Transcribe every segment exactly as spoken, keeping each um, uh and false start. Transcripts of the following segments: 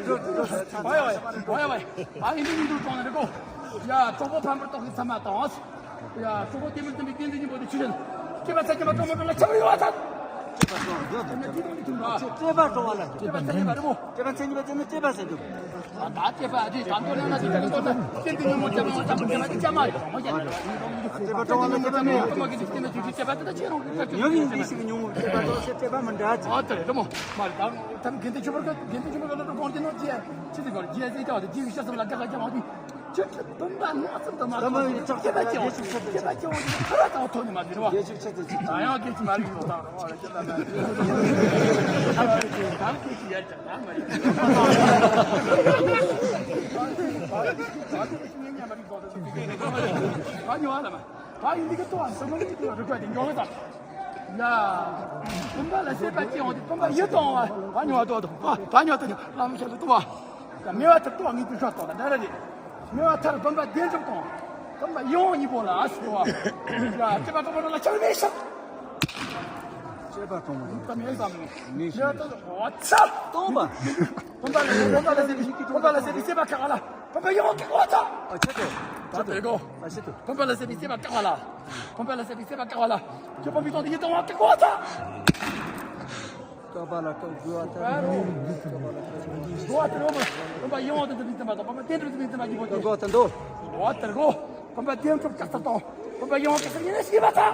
ཡ་ཡ་ཡ། ཨ་ཡིན་འདི་ཡིན་འདུག་གཏོང་ན་རེད་གོ། ཡ་གྲོགས་པོ་ཕམ་པར་གཏོགས་ཀྱི་ཚང་མ་གཏོང་། ཡ་གྲོགས་པོ་བསྟན་པ་བསྟན་པའི་བསྟན་འཛིན་སྙིང་པོ་དེ་ཆུ་ཆེན། སྐྱེས་པ་ཚ་སྐྱེས་པ་གྲོགས་མོ་གྲོགས་ལ་ཆགས་ཡོད་པ་ཚ། སྐྱེས་པ་གྲོགས་མོ་གྲོགས་ལ་ཆགས་ཡོད་པ་ཚ། སྐྱེས་པ་ཚ་སྐྱེས་པ་གྲོགས་མོ་གྲོགས་ལ་ཆགས་ཡོད་པ་ཚ། སྐྱེས་པ་ཚ་སྐྱེས་པ་ཚ་ནི་སྐྱེས་པ་ཟེར་འདུག་ད་སྐྱེས་པ་ཨ་ཅེ་ད་འདོད་ན་ན་ཅི་ད་འདོད་ན་སྐྱེས་འདི་ཉོན་མོངས་སྐྱེས་པ་ཚ་སྐྱེས་པ་ཚ་མ་རེད། གྲོགས་མོ་སྐྱེས་པ་གྲོགས་མོ་གྲོགས་ལ་ཆགས་ཡོད་པ་ཚ། སྐྱེས་པ་ཚ་སྐྱེས་པ་ཚ་ཉོན་མོངས་སྐྱེས་པ་ཚ་སྐྱེས་པ་མི་འདྲ་ཅི། ཨ་ད་རེད་གྲོགས་མོ་མ་རེད། ད་ཐམ་དགེ་འདུན་ཆོས་འཕེལ་དགེ་འདུན་ཆོས་འཕེལ་ལ་གྲོགས་འདི་ནོ་ཅི་ཅི་དེ་གོ་རྒྱལ་སྲས་ཀྱང་དེ་རྒྱལ་བའི་ཤ་ཟ་བ་ལ་དགའ་དགའ་ཀྱང་དེ། ཁྱེད་ཚོ་བུམ་པ་ནག་ཚོམ་དུ་མ་བསམ་བློ་བཏང་ནས་སྐྱེས་པ་སྐྱེ་བ་སྐྱེས་པ་སྐྱེ་བ་ཁ་ལ་ཚ་བ་ཐོག་ནས་མ་ཟིན་བ། ད་ཡང་སྐད་ཅིག་མ་རིག་ལོ་ད་རོ་ཨ་ལ་སྐད་ལ་མ་རིག་ད་སྐད་ཅིག་ཡར་ཀྱང་ད་མ་རིག་ད་ཉོ་བ་ལ་མ་ད་ཡིན་འདི་ག་ཏོ་བ་སོ་མ་རིག་ཏོ་བ་རུ་ཀ་དེ་ཉོ་བ་ད་ཡ། བུམ་པ་ལ་སྲེད་པ་སྐྱེ་འོང་དེ་བུམ་པ་ཡིད་དུ་འོང་བ། ད་ཉོ་བ་ཏོ་ད་ད་ཉོ་བ་ཏོ་ཉོ་བླ་མ་ཤ་ལུ་ཏོ་བ། ད་མེ་བ་ཐར་ཏོ་ངེས་དུ་ཤ་ཏོ་ད་ད་ར་རེད། མེ་བ་ཐར་བུམ་པ་བདེན་གྲུབ་དང་། བུམ་པ་ཡིད་འོང་གཉིས་པོ་ལ་ཨ་སི་བ། ཡ་སྐྱེས་པ་གྲོགས་པོ་ལ་ཆགས་མེད་ཤག་སྐྱེས་པ་གྲོགས་པོ་ད་མེད་ཙམ་མེད་ཤག་ཨོ་ཚ། སྟོང་པ། བུམ་པ་ལ་བུམ་པ་ལ་སྲེད་པའི་བུམ་པ་ལ་སྲེད་པའི་སྲེད་པ་ཁ་ལ་བུམ་པ་ཡིད་འོང་གི་ཨོ་ཚ། ཨ་ཆེ་ཏོ། ད་དེ་གོ། ཨ་ཆེ་ཏོ། བུམ་པ་ལ་སྲེད་པའི་སྲེད་པ་ཁ་ལ། བུམ་པ་ལ་སྲེད་པའི་སྲེད་པ་ཁ་ལ། ཁྱོད་བུམ་པའི་སྟོང་དུ་ཡིད་དུ་འོང་གི་ཨོ་ཚ། བཀག་པ་ལ་བཀག་དགོས་པ་ལྟར། དགོས་པ་ལྟར་རོ། བུམ་པ་ཡིད་འོང་དུ་འདི་མི་བསྟན་པ་དང་བུམ་པ་བདེན་གྲུབ་འདི་མི་བསྟན་པ་གཉིས་པོ་དེ། དགོས་པ་ལྟར་འདུག་དགོས་པ་ལྟར་རོ། བུམ་པ་བདེན་གྲུབ་བཀག་ས་དང་བུམ་པ་ཡིད་འོང་བཀག་ས་གཉིས་ནི་ཤེས་པ་ཚ།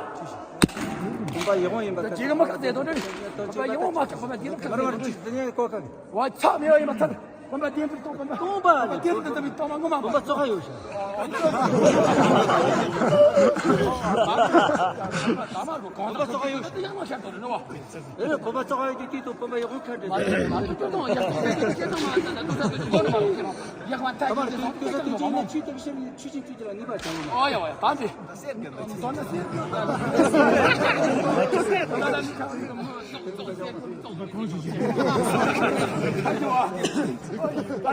བུམ་པ་ཡིད་འོང་ཡིན་པ་ཁ་ཚ། ཇི་གི་མ་ཁ་ཚ་དོ་འདྲ་ནི། བུམ་པ་ཡིད་འོང་མ་བཀག་བུམ་པ་བདེན་གྲུབ་བཀག་ས་གཉིས་ནི་ཤེས། དེ་ནས་གོ་ཁ་ནི། བ་ཚ་མེད་པ་ཡིན་པ་ཚ། བུམ་པ་བདེན་གྲུབ་དང་བུམ་པ། སྟོང་པ་ལ་བུམ་པ་བདེན་གྲུབ་དང་བུམ་པ་ངོ་མ། བུམ་པ་ཙོག་ཁ་ཡོད་ཤག་ད་མ་གོ་གང་ལྟར་ཙོག་ཁ་ཡོད་ཤག་ཡང་མ་ཤར་དོ་རེད་ནོ་བ། ཨེ་བུམ་པ་ཙོག་ཁ་ཡོད་ཀྱི་དུས་དུ་བུམ་པ་ཡག་པོ་ཁ་འདྲ་མ་ཐུབ་ཐུབ་དང་ཡག་པོ་སྐད་ཆ་མ་ད་ད་ད་ད་ད་ཡག་པ་ཐག་གི་དུས་དུ་སྐད་ཆ་མ་མ་ཆུ་ཏོག་ཤར་ཆུ་ཆེན་ཆུ་ཆེན་ལ་ནུས་པ་བྱ་ཡོད་མ། ཨོ་ཡ་ཨོ་ཡ་ད་འདི།